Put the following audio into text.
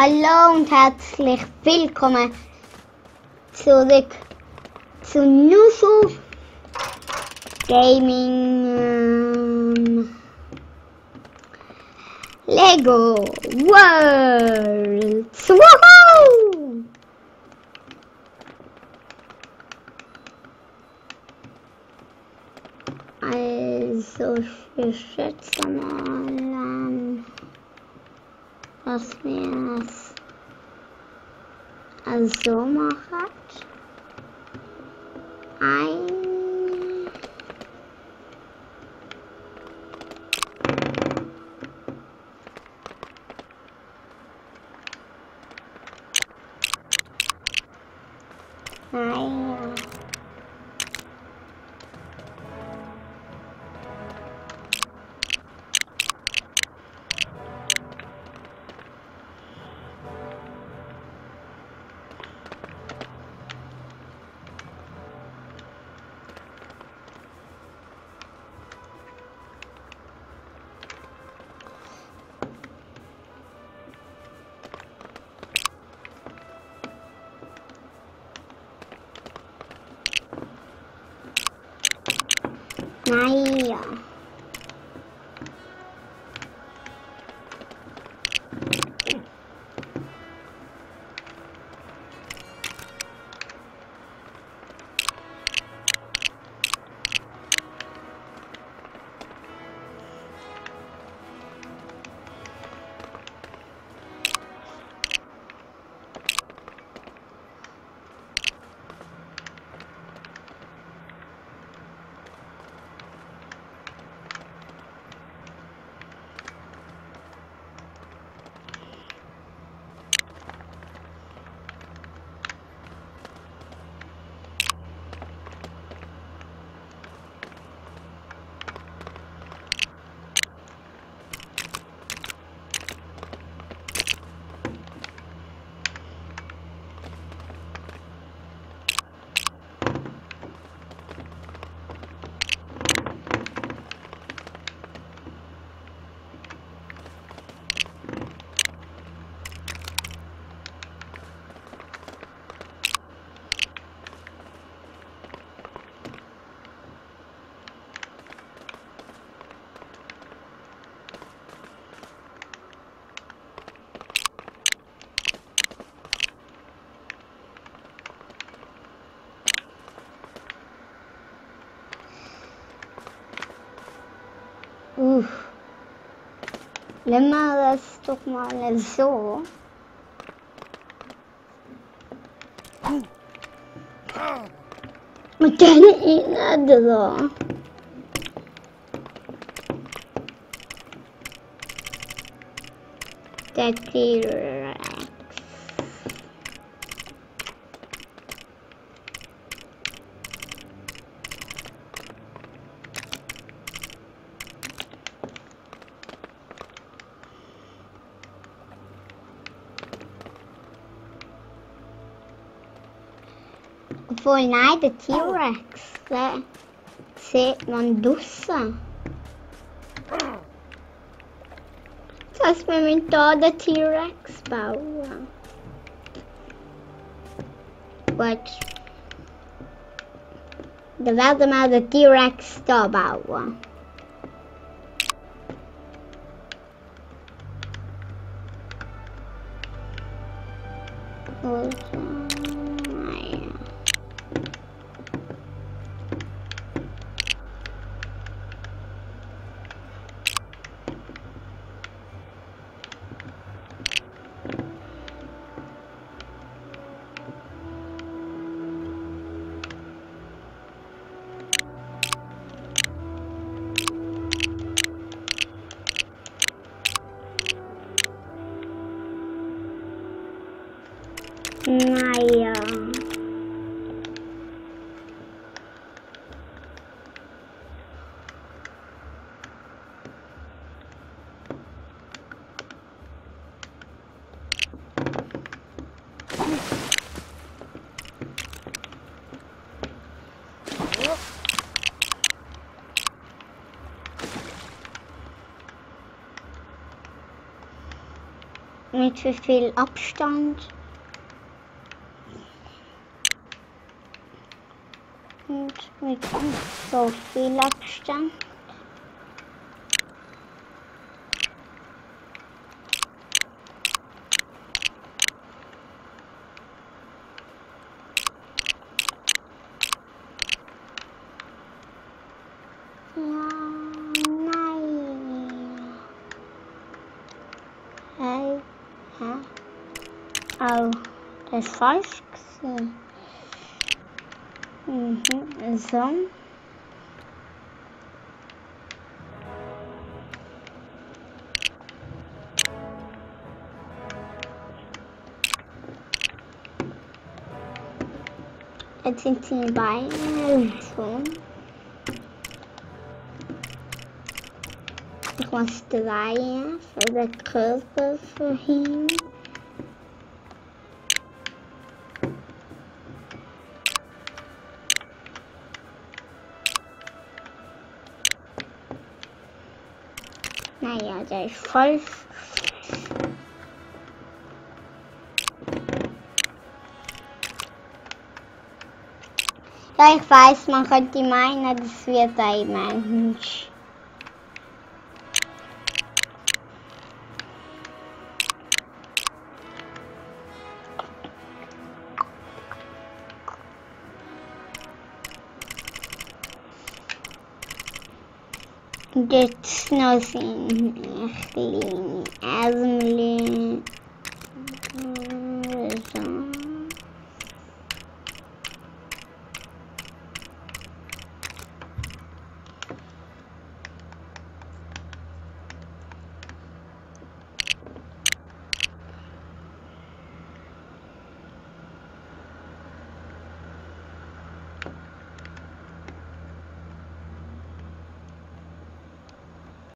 Hallo und herzlich willkommen zurück zu Nushu Gaming Lego Worlds. Woohoo! Also ich schätze mal, dass wir es also machen. Naja. Nimm mal das doch mal so. Mit deiner Erde. Der T-Rex. Obwohl, nein, der T-Rex, den sieht man draussen. Das heißt, wir müssen hier den T-Rex bauen. Gut. Dann werden wir den T-Rex hier bauen. Naja. Mit wie viel Abstand? Und mit so viel Abstand. Ja, nein. Hey, hä? Oh, das ist falsch gewesen. So. Jetzt sind die Beine so. Ich muss drehen für den Körper vorhin. Naja, der ist falsch. Ja, ich weiß, man könnte meinen, das wird ein Mensch. Und jetzt noch seine kleine Arme.